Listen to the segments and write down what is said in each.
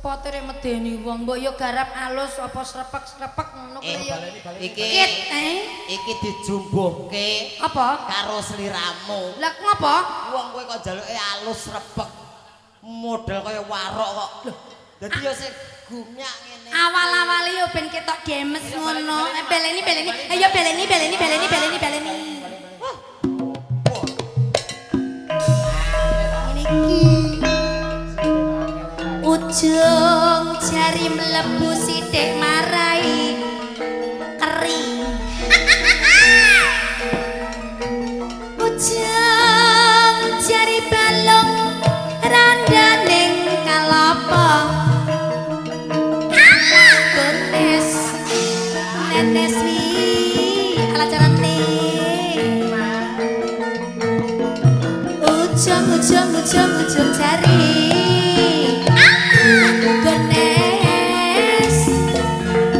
Sepotere medeni wong, mbok yo garap alus apa srepek-srepek ngono kuwi ya. Iki Kit, iki dijumbuhke apa? Karo sliramu. Lah ngopo? Wong kowe kok jaluke alus srepek. Model kaya warok kok. Dadi yo sing gumyak ngene. Awal-awale yo ben ketok demes ngono. Beleni beleni. Ayo beleni beleni beleni beleni beleni. Ngene iki. Ujung jari mlebu sithik marai kering. Ujung jari balung randaning kalapa. Alah gones netes wi ala carane. Ujung ujung ujung ujung jari. Gones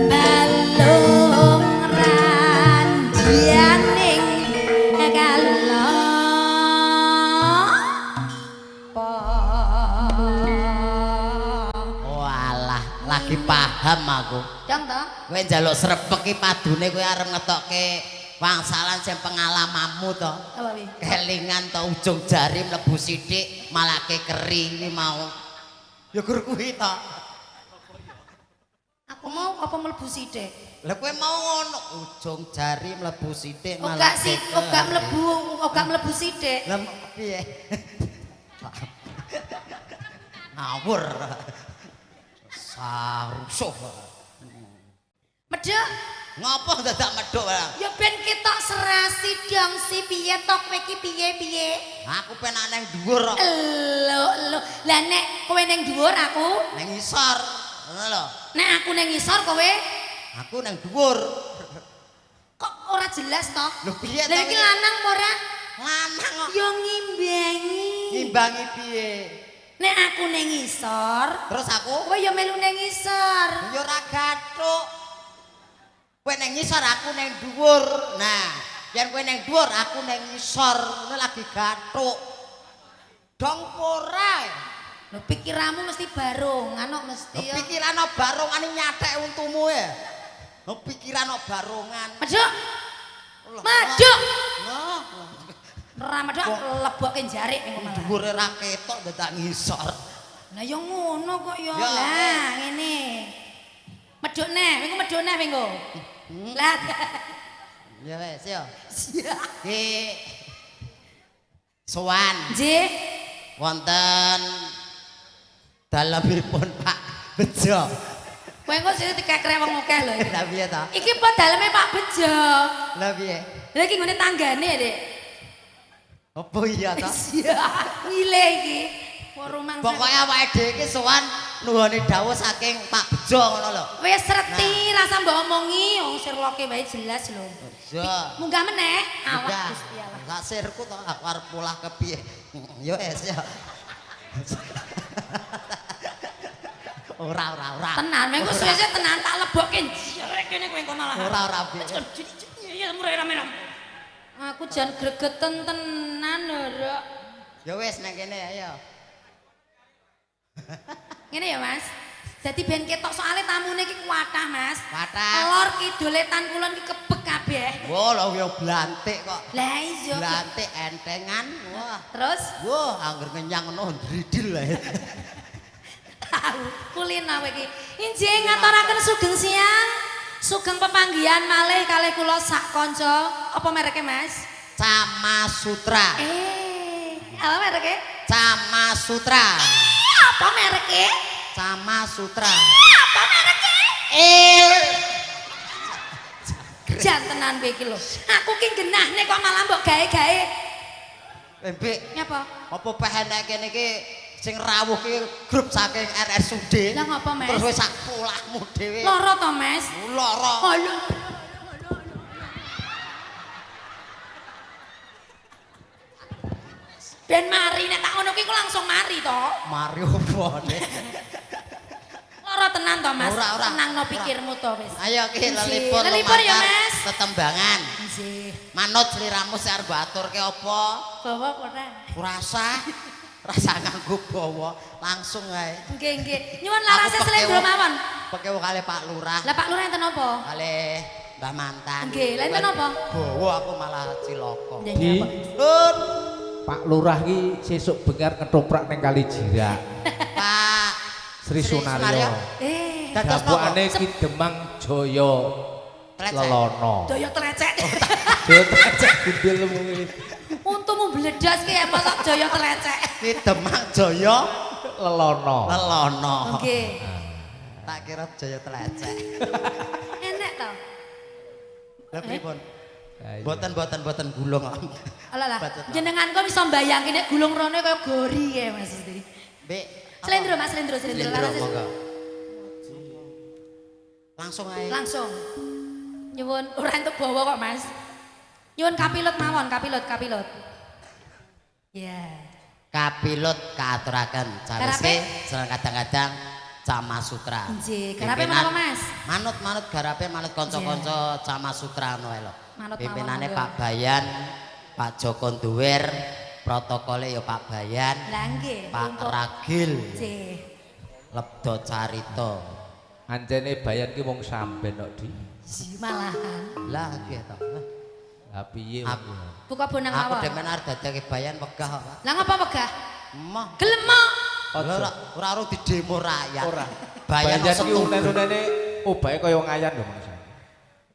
balung randaning kalapa. Walah, lagi paham aku. Dong to? Kowe njaluk srepek iki padune kowe arep ngetokke wangsalan sing pengalamanmu to. Apa wi? Kelingan to ujung jari mlebu sithik malake keri kuwi mau. Ya gur kuwi to. Aku mau apa mlebu sithik? Lah kowe mau ngono ujung jari mlebu sithik Ora malake. sih, ora mlebu, ora mlebu sithik. Lah piye? Ngawur. Sarusuh. Medhok. Ngopo dadak medhok barang? Ya ben ketok serasi dong si piye to kowe iki piye-piye? Aku penak nang dhuwur kok. Elo elo. Lah nek kowe ning dhuwur aku Nang ngisor. Ngono lho. Nek aku ning ngisor kowe Aku nang dhuwur. Kok ora jelas to? Lho piye to? Lah iki lanang apa ora? Lanang kok. Ya ngimbangi. Ngimbangi piye? Nek aku ning ngisor, terus aku kowe ya melu ning ngisor. Ya ora gathuk. Kowe nang ngisor aku nang dhuwur. Nah, yen kowe nang dhuwur aku nang ngisor, ngono lagi gathuk. Dong ora. Lho pikiranmu mesti barongan kok mesti ya. Pikiran barongan nyathek untumu ya. Lho pikiran barongan. Medhok. Medhok. Nah, Ora medhok lebokke jarik ning omah. Dhuwure ra ketok dadak ngisor. Lah ya ngono kok ya. Lah ngene. Medhok neh, mengko medhok neh mengko. Lah. Ya wis ya. Ki sowan. Nggih. Wonten dalemipun Pak Bejo. Kowe engko sing dikekrek wong akeh lho iki. Lah piye ta? Iki po daleme Pak Bejo. Lah piye? Lah iki nggone tanggane, Dik. Apa iya ta? Iya, ngile iki. Pokoke awake dhewe iki sowan nuwune dawuh saking Pak Bejo ngono lho. Wis reti rasa mbok omongi wong sirloke wae jelas lho. Iya. Munggah meneh awak Gusti Allah. Sak sirku to aku arep polah kepiye. Ya wis ya. Ora ora ora. Tenan, mengko suwe-suwe tenan tak lebokke jerek kene kowe engko malah. Ora ora. Iya murah rame. Aku jan gregeten tenan lho, Rok. Ya wis nang kene ayo. Ngene ya, Mas. Dadi ben ketok soalé tamune iki kuwatah, Mas. Kuwatah. Lor kidul etan kulon iki kebek kabeh. Wah, lho ya blantik kok. Lah iya. Blantik entengan. Wah. Terus? Wah, angger ngenyang ngono ndridil ae. Tahu kulino kowe iki. Injih ngaturaken sugeng siang. Sugeng pepanggihan malih kalih kula sak kanca. Apa mereke, Mas? Cama Sutra. Apa mereke? Cama Sutra. Apa mereke? Cama Sutra. Apa mereke? Jan tenan kowe iki lho. Aku ki genahne kok malah mbok gawe-gawe. Mbik. Nyapa? Apa pehenek kene iki sing rawuh ki grup saking RSUD. Lah ngopo, Mas? Terus wis sak polahmu dhewe. Lara to, Mas? Lara. Alah. Ben mari nek tak ngono ki ku langsung mari to. Mari opone? Lara tenan to, Mas? Ora, ora. Tenangno pikirmu to wis. Ayo ki lelipur. Lelipur ya, Mas. Tetembangan. Nggih. Manut sliramu sing arep aturke apa? Bawa apa ora? Ora usah. Rasa nganggo bawa, langsung ae. Nggih, nggih. Nyuwun larase slendro mawon. Pekewo kalih Pak Lurah. Lah Pak Lurah enten napa? Kalih Mbah Mantan. Nggih, lha enten napa? Bawa aku malah cilaka. Di Lur, Pak Lurah ki sesuk bengar ketoprak ning Kali Jirak. Pak Sri Sunaryo. Eh, Dados napa? Gabukane Ki Demang Jaya Lelono. Daya tlecek. Jaya tlecek gundul mung Untumu bledas ki ya mosok Jaya tlecek. Ki Demang Jaya Lelono. Lelono. Nggih. Tak kira Jaya tlecek. Enek to? Lah pripun? Mboten gulung kok. Alah lah. Jenengan kok iso mbayangke nek gulung rono kaya gori kae Mas Isti. Mbek. Slendro Mas, slendro, slendro. Slendro monggo. Langsung ae. Langsung. Nyuwun ora entuk bawa kok Mas. Nyuwun kapilut mawon, kapilut, kapilut. Ya. Kapilut kaaturaken cawise seneng kadang-kadang Cama Sutra. Nggih, garape menapa Mas? Manut-manut garape manut kanca-kanca Cama Sutra ngono ae lho. Pimpinane Pak Bayan, Pak Joko Duwer, protokole ya Pak Bayan. Lah nggih, Pak Ragil. Nggih. Lebdo Carita. Ancene Bayan ki wong samben kok, Di. Malahan. Lah piye to? Lah piye? Buka bonang mawon. Aku demen arep dadake Bayan wegah kok, Pak. Lah ngapa wegah? Emoh. Gelem mok. Ora ora ora didemo rakyat. Ora. Bayan ki unen-unene obahe kaya wong ayan lho Mas.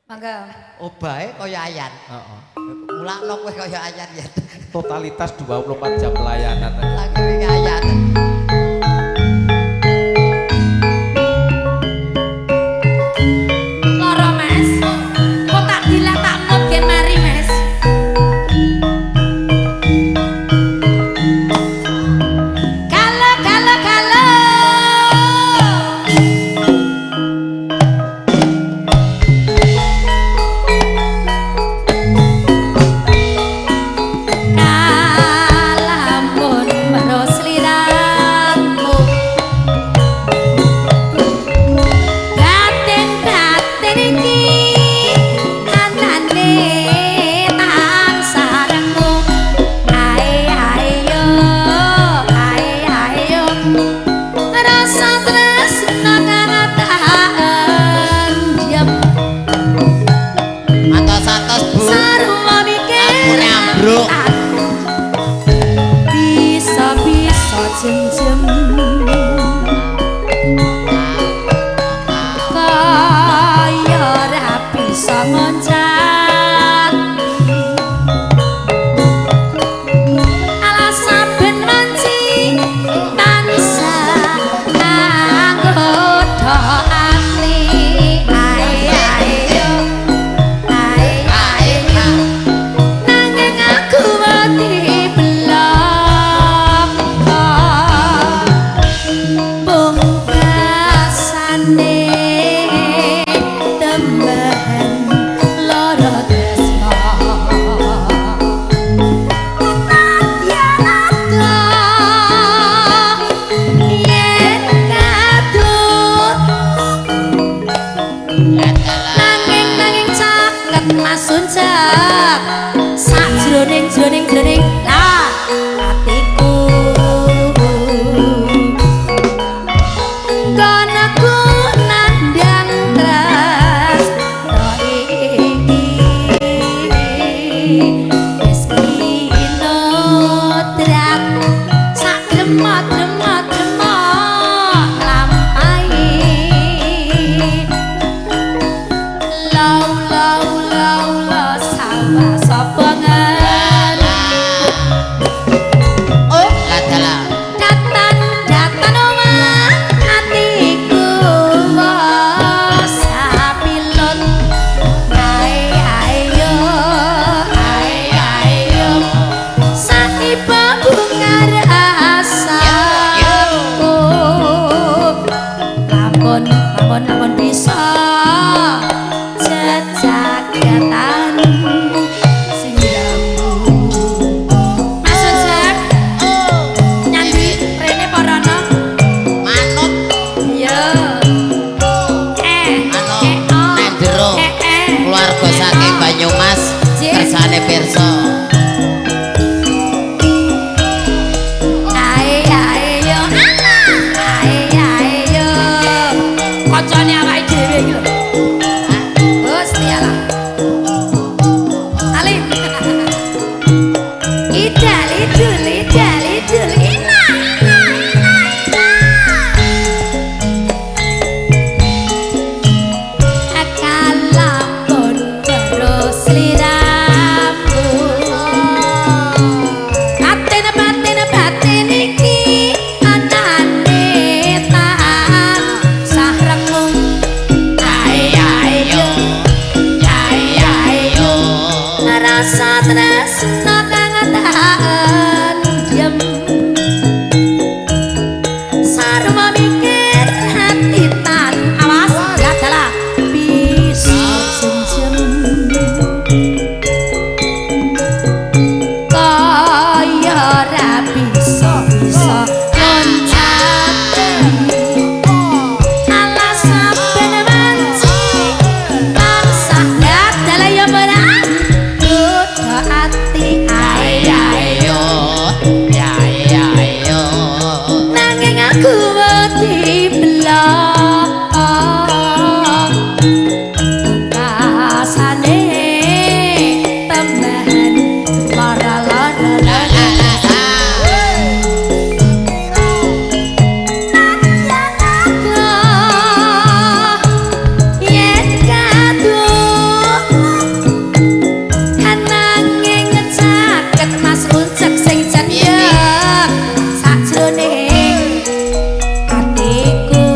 Mangga. Obahe kaya ayan. Heeh. Mulakno kowe kaya ayan ya. Totalitas 24 jam pelayanan. Lagi wingi ayan. Loro Mas. Kok tak dilah tak mut gen mari Mas. Kalau kalau kalau. Kalamun meros sliramu batin-batin iki anane tansah rengu. Ae ae yo, ae ae yo, rasa tresna kang tak endhem. Atos-atos Bu. Sarwa mikir Ampune ambruk. Bisa-bisa jeng-jem kaya ora bisa ngoncat. Alah saben wanci tansah anggodha ati. Ae ae yo, ae ae yo, nanging aku wedi blaka pungkasane temen lara tresna. Nadyan yen kadut nanging nanging caket Mas Uncek sajroning jroning jroning lah atiku. Nggonaku nandhang tresna iki wis kinodrat sak gremot-gremot-gremot lampahi. Lau lau lau lau sawah sapa ngerti. Oh, ladalah. Datan datan omah atiku sapilot. Ae ae yo, ae ae yo, saiba bunga rasa. ora bisa bisa loncat alasan ben manci tansah dalah ya ora duda ati ae Ayo, ya ya ayo. Nanging aku wedi blok rasane tambahan lara-lara La la la la. Yen kadung ananging caket Mas Uncek sing cendhek sakjroning atiku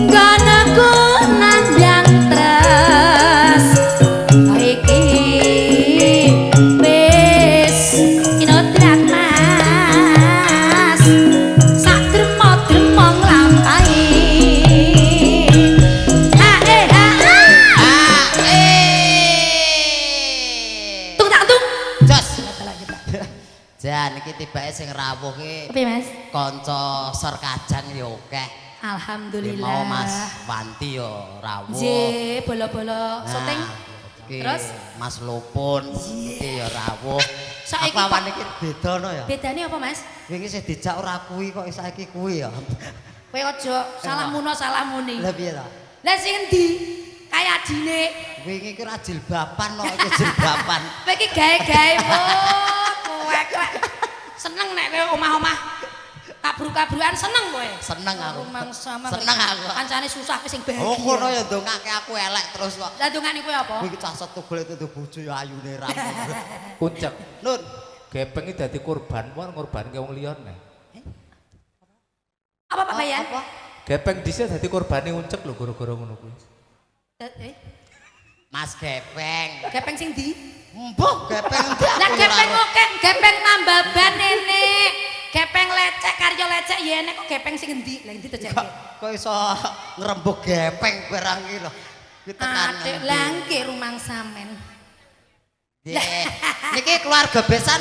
nggonoku nandang tres iki wis kinodrak Mas sak dremo-dremo nglampahi ha eh ha Ah, eh. tung tak tung. Jos. Jan iki tibake sing rawuh ki Piye Mas? kanca sor kajang ya akeh. Alhamdulillah. Mau Mas Wanti ya rawuh. Nggih, bolo-bolo syuting. Iki Terus? Mas Lopun iki ya rawuh. Saiki Aku awan iki beda no ya. Bedane apa Mas? Wingi sing dijak ora kuwi kok saiki kuwi ya. Kowe aja salah muno salah muni. Lah piye ta? Lah sing endi? Kaya adine. Wingi iki ora jilbaban kok iki jilbaban. Kowe iki gawe-gawe kowe kowe. Seneng nek kowe omah-omah kabruk-kabrukan seneng kowe. Seneng aku. Rumangsa Seneng aku. Kancane susah kowe sing bahagia. Oh kono ya ndongake aku elek terus kok. Lah dongane kowe apa? Kuwi cah setugel itu duwe bojo ya ayune ra. Kuncek. Nun, Gepeng iki dadi korban, wong ngorbanke wong liya neh. Apa Pak Bayan? Apa? Gepeng dhisik dadi korbane Uncek lho gara-gara ngono kuwi. Mas Gepeng. Gepeng sing ndi? Mbuh, gepeng ndi? Lah gepeng oke, gepeng tambal ban nenek. Gepeng lecek, karya lecek ya enek kok gepeng sing endi? Lah endi to jane? Kok iso ngrembug gepeng barang iki lho. Kuwi tekan. Adik lah nggih rumangsamen. Nggih. Niki keluarga besan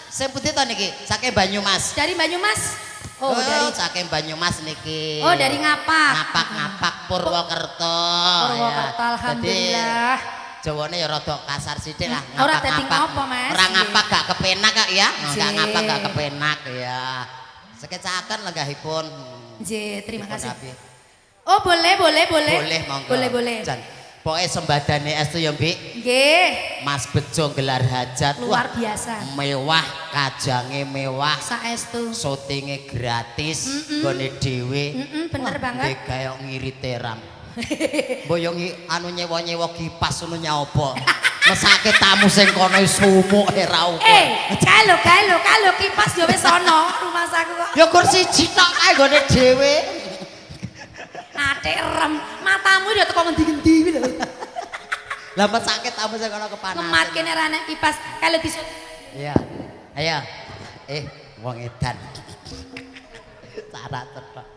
sing pundi to niki? Saking Banyumas. Dari Banyumas. Oh, dari saking Banyumas niki. Oh, dari Ngapak. Ngapak-ngapak Purwokerto. Purwokerto, ya. alhamdulillah. Jadi, Jawane ya rada kasar sithik lah. Ora dadi ngapak-ngapak. ngopo, Mas. Ora ngapak gak kepenak kok ya. Enggak Nggih. ngapak gak kepenak ya. Sekecaken lenggahipun. Nggih, terima Dipun kasih. rapi. Oh, boleh, boleh, boleh. Boleh monggo. Boleh, boleh. Jan. Pokoke sembadane estu ya, Mbik. Nggih, Mas Bejo gelar hajat. luar Wah, biasa. Mewah, kajange mewah. Saestu. Syutinge gratis, nggone dhewe. Bener banget. Ndek gawe ngirite ram. Mbok yo anu nyewa-nyewa kipas ngono nyaopo. Mesake tamu sing kono sumuk ora ukur. Kae lho, kae lho, kae lho kipas yo wis ana rumahsaku kok. Ya kur siji tok kae nggone dhewe. Atik rem, matamu ya teko ngendi-ngendi kuwi lho. Lah mesake tamu sing kono kepanasan. Ngemat kene ra nek kipas, kae lho disut. Iya. Ayo. Wong edan. Cara cetok.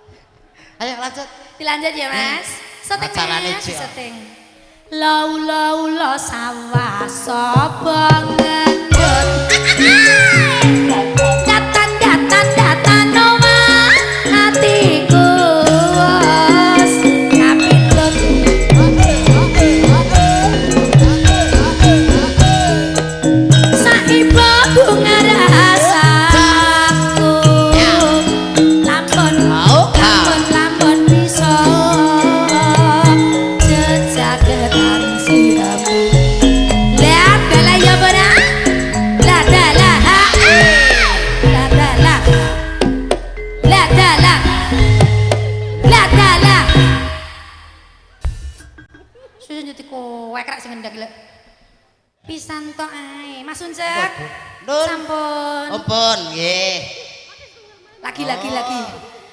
Ayo lanjut. Dilanjut ya, Mas. Setting Acarane Mas, jek. setting. Lau lau lo sawah sapa ngendut. Datan datan datan omah atiku wis kapindhut. Saiba bunga rasaku. Lampun lampun lampun bisa jejagetan siramu. Lah dalah ya ora? Lah dalah ha. Lah dalah. Lah dalah. Lah dalah. Susu nyuti kowe krak sing ngendhek lho. Pisan tok ae. Mas Uncek. Nun. Sampun. Ampun, nggih. Lagi lagi lagi.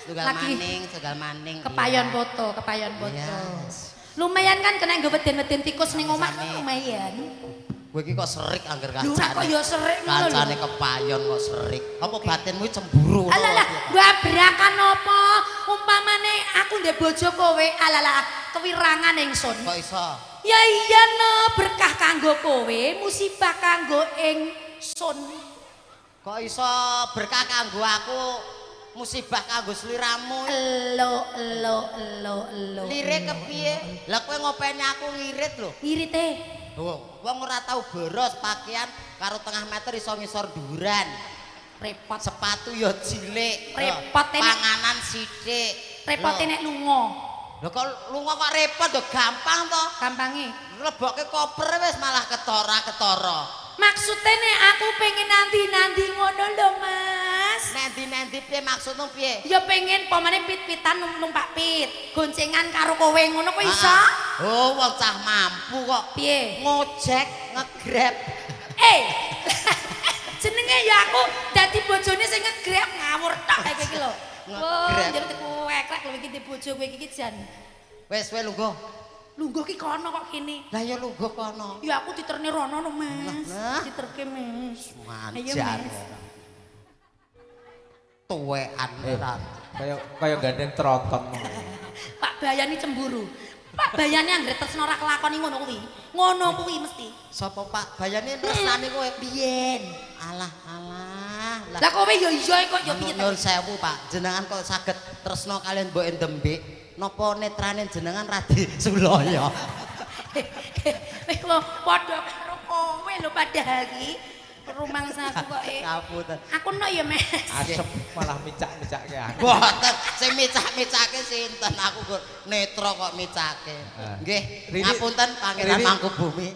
Setunggal Lagi. maning, setunggal maning. Kepayon Iya. foto, kepayon foto. Iya. Lumayan kan kena nggo weden-weden tikus ning omah Sami. lumayan. Kowe iki kok serik angger Lho kancane. kok ya serik ngono lho. Kancane kepayon kok serik. Apa batinmu cemburu? Alah lah, gabrakan apa? Umpamane aku ndek bojo kowe, alah lah, kewirangan ingsun. Kok iso? Ya iya no, berkah kanggo kowe, musibah kanggo ingsun. Kok iso berkah kanggo aku, musibah kanggo sliramu. Elo elo elo elo. Lirik kepiye? Lah kowe ngopeni aku ngirit lho. Ngirite. Wong ora tau boros pakaian karo tengah meter iso ngisor dhuwuran. Repot. Sepatu ya cilik. Repot nek- Panganan sithik. Repote nek lunga. Lho kok lunga kok repot ya gampang to. Gampange. Lebokke koper wis malah ketara-ketara. Maksudnya nek aku pengen nanti-nanti ngono lho, Mas. Nanti-nanti piye maksudmu piye? Ya pengen pomane pit-pitan numpak pit, goncengan karo kowe ngono kowe iso? Oh, wong cah mampu kok. Piye? Ngojek, ngegrab. Eh. Jenenge ya aku dadi bojone sing ngegrab ngawur tok kayak iki lho. Wah, Ngegrab. njero dikuwekrek lho iki di bojo kowe iki jan. Wis kowe lungguh. Lungguh ki kono kok kene. Lah ya lungguh kono. Ya aku diterne rono no, Mas. Lah. Diterke, Mas. Ayo, Manjan. Mas. Tuwekan ora. Kaya kaya gandeng tronton. Pak Bayani cemburu. Pak Bayani anggere tresno ora kelakoni ngono kuwi. Ngono kuwi mesti. Sapa Pak Bayani tresnane kowe? Biyen. Alah alah. Lah kowe ya iya kok ya piye to? Nyuwun sewu Pak, jenengan kok saged tresno kalian mbok Dembik? Napa netrane jenengan radi sulaya? Wis lho padha karo kowe lho padahal iki. Rumangsaku kok eh. Ngapunten. Aku nok ya, Mas. Asep malah micak-micake aku. Boten, sing micak-micake sinten aku kok netra kok micake. Ah. Nggih, Rini- ngapunten Pangeran Rini- Mangkubumi.